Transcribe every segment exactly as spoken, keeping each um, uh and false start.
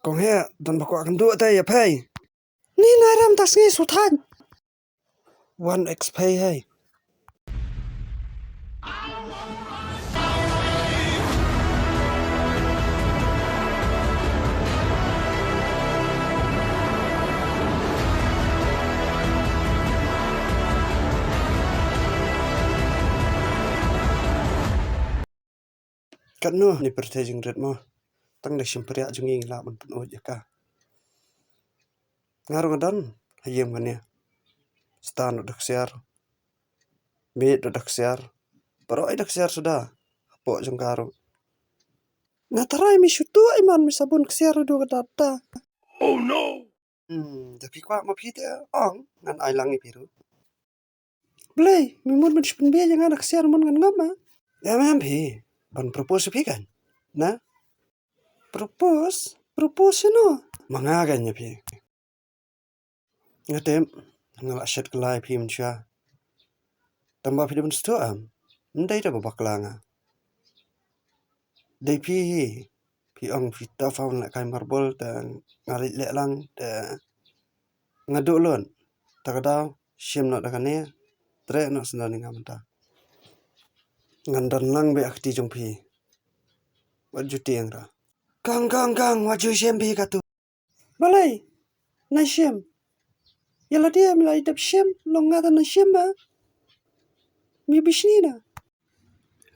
Kong he, don ba kwah kynduh te ïa phei. Ni na ram ta sngi su thang. Wan ex phei hei. Katno ni pyrthei jingrit mo. Tang da shim priak jong ngi la ban pynut ïa ka. Nga ruh nga don ha ïem kane. Stan ruh da ksiar. Miet ruh da ksiar. Baroh ai da ksiar suda. Hapoh jong ka ruh. Nga tharai mi shu tuh ai man mi sabun ksiar ruh du ka data. Oh no. Hmm, da phi kwah ma phi te ong ngan ai lang ïa phi ruh. Blei, mi mut ban shu pynbeit ïa nga da ksiar mut ngan ngam ma. Em em phi, ban propose phi kan. Na? Propose? Propose ïa no? Ma nga kan ïa phi. Nga tip, nga la shet kylla ïa phi mynshuwa. Tang ba phi dei ban sngewthuh em. Ym dei da ba bakla nga. Dei phi hi, phi ong phi tough, wan leh kai marbol te nga leit leh lang te nga duh lut. Ta ka daw shim noh da kane, treh noh sngewdon ïa nga mynta. Ngan don lang beit ha kti jong phi. Wat ju tieng ra. Kong kong kong, wat ju shim phi katu. Balei? Na shim. Ïa lade me la dep shim, long nga ta na shim ba. Mi bishni na.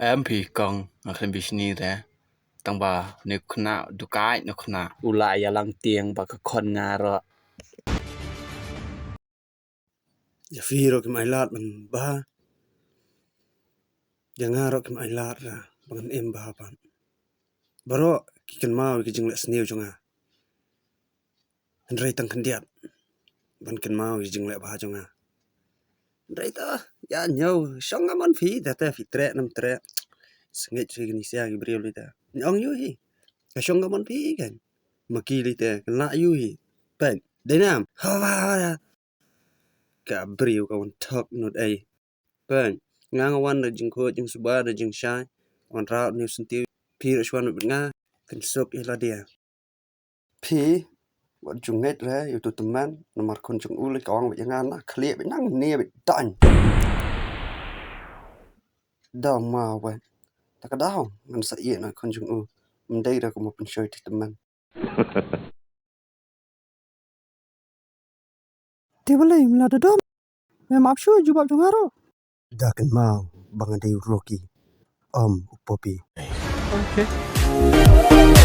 Em phi kong, nga khlem bishni re. Tang ba ne khna dukai ne khna. U la ïa lang tieng ba ka khon nga ro. Ïa phi ruh kim ai lad ban bha. Ïa nga ruh kim ai lad ra ba ngan im bha pat. Baroh ki kynmaw ïa ki jingleh sniew jong nga. Hynrei tang khyndiat ban kynmaw ïa ki jingleh bha jong nga. Hynrei to ïa ñiew shong nga mon phi da te phi treh nam treh. Sngeit phi kini sia ki briew li te. Ñong yu hi. Ka shong nga mon phi kan. Ma ki li te kan la yu hi. Pen. Dei nam. Hawa hawa. Ka briew ka wan thok nud ei. Pyn, nga nga wan da jingkhuid jingsuba da jingshai. Wan raw ni senti phi ruh shuwa nud nga. Kynsuk ïa lade. Phi wat ju ngeit re ïa utu tymmen namar khun jong u lei ka ong bad ïa nga na khlieh bad nang ne bad dan. Da ma wet. Ta ka daw ngan sa ïeh na khun jong u. Ym dei da ka ma pynshoi te tymmen. Te balei me la da dom? Me map shu jubab jong nga ruh. Da kynmaw ba nga dei u Rocky. Om u Poppy. Okay.